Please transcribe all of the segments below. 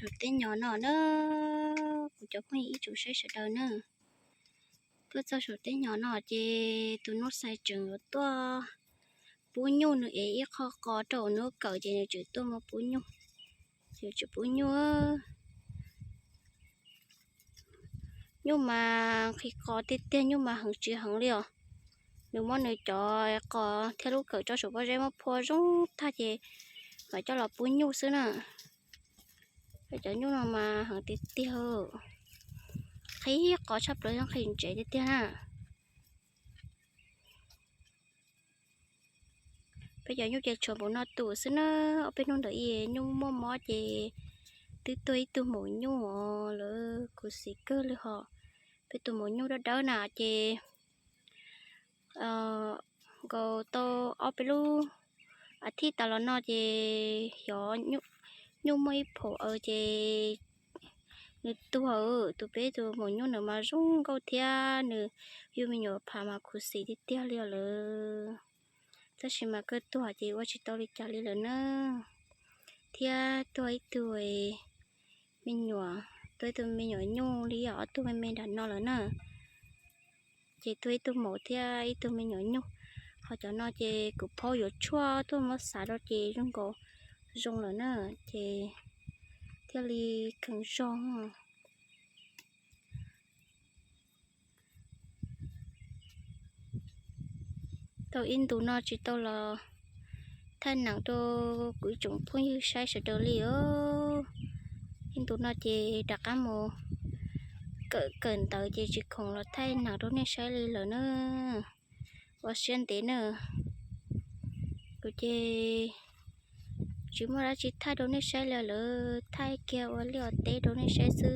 Saum teb nyom no na, kuv cov phooj ywg ib tsoom saib sawv daws na, tuaj txog saum teb nyom no ces tus Nuj Xais tseem yuav tuaj pub nyuj, nws ev ib qho qos rau nws kawm ces nws tseem tuaj mus pub nyuj. Nws tseem pub nyuj. Nyuj mas nqhis qos tiag tiag, nyuj mas heev tsis heev li os. Nws muab nws cov qos thiab lub kawm tso saum pob zeb muab phua zoo tag ces mam coj los pub nyuj xwb na. Cov nyuj no mas heev tiag tiag, nqhis qos tshaj plaws, nqhis ntsev tiag tiag na. Peb cov nyuj ces tshuav npaum no tus xwb na. Ob peb hnub ntawd nyuj muaj mob ces twb tuag ib tug maum nyuj os, lawv khuv xim kawg li hos. Peb tus maum nyuj dawb dawb na ces nkaus tau ob peb lub as thiv tas los no ces xyov nyuj muaj ib phaum aws ces nws tuag. Tus peb tus maum nyuj ntawd mas zoo nkauj thiab nws yug me nyuam phav mas khuv xim tiag tiag li os lawm. Tab sis mas kawg tuag ces ua tsis tau li cas li lawm na. Thiab tuag ib tug me nyuam, tuag ib tug me nyuam nyuj li ob tug me me nram no lawm na. Ces tuag ib tug maum thiab ib tug me nyuam nyuj. Ho cov no ces kuv phauj yuav tshuaj tuaj muab xav rau ces zoo nkaus zoo lawm na, ces thiaj li kheev zoo. Tau ib ntus no tsis tau los thaij neem rau kuv ib tsoom phooj ywg saib sawv daws li os. Ib ntus no ces rov qab mus kawm kawm ntawv ces tsis khoom los thaij neem rau nej saib li lawm na. Ua siab ntev na. Kuv ces tsis muaj dab tsi thaij rau nej saib li lawm, thaij kiag ua liaj ua teb rau nej saib xwb,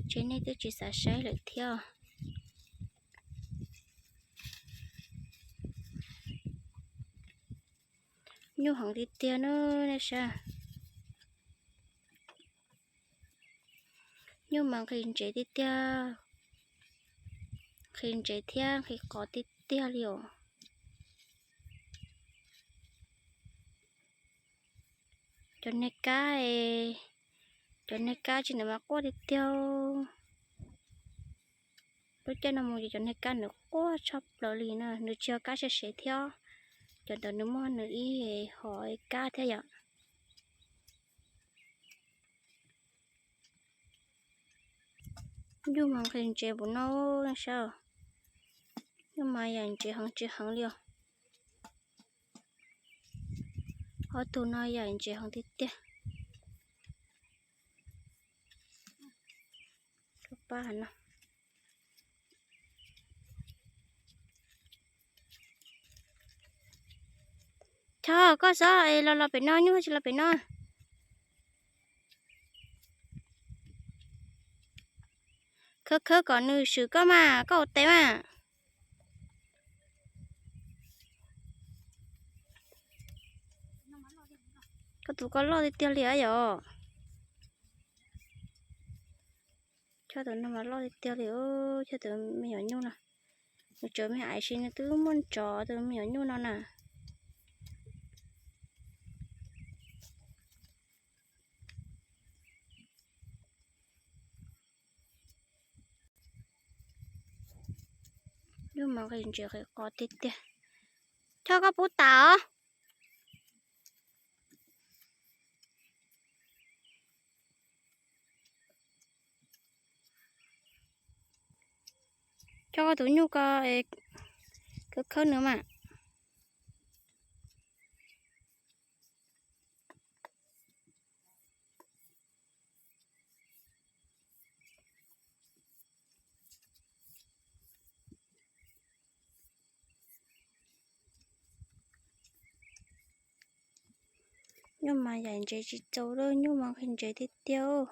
ces nej twb tsis xav saib lawm thiab. Nyuj heev tiag tiag na nej saib. Nyuj mas nqhis ntsev tiag tiag, nqhis ntsev thiab nqhis qos tiag tiag li os. Cov niag kab, cov niag kab tsis ntawd mas quaj tiag tiag. Lub caij no mus ces cov niag kab nws quaj tshaj plaws li na, nws tsis yog kab siab sev thiab, cov ntawd nws muaj nws ib hom kab thiab yom. Nyuj mas nqhis ntsev npaum no, saib. Nyuj mas yam ntsev heev tsis heev li os. Ob tug no yam ntsev heev tiag tiag. Pab no. Chov, koj txhob los los pem no, nyuj tsis los pem no. Khawb khawb kom nws swm koj mas, koj ua tes mas. Koj tus koj loj tiag tiag li yom. Chov, tus no mas loj tiag tiag li, chov, tus me nyuam nyuj no. Nws tseem me aiv sis nws twb muaj ntsov tus me nyuam nyuj no na. Nyuj mas nqhis ntsev nqhis qos tiag tiag. Chov, koj pub tas os. Chov, koj tus nyuj ko, khawb khawb nws mas. Nyuj mas yam ntsev tsis txaus li, nyuj mas nqhis ntsev tiag tiag.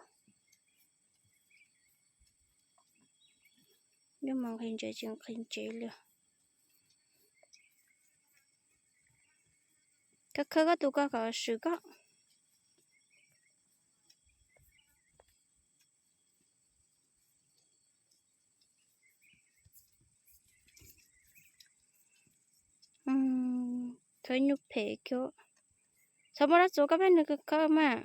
Nyuj mas nqhis ntsev tsis nqhis ntsev li. Khawb khawb koj tus ko kom swm koj. Khawb nyuj phem kiag. Txhob muab dab txuas koj peb nws khawb mas.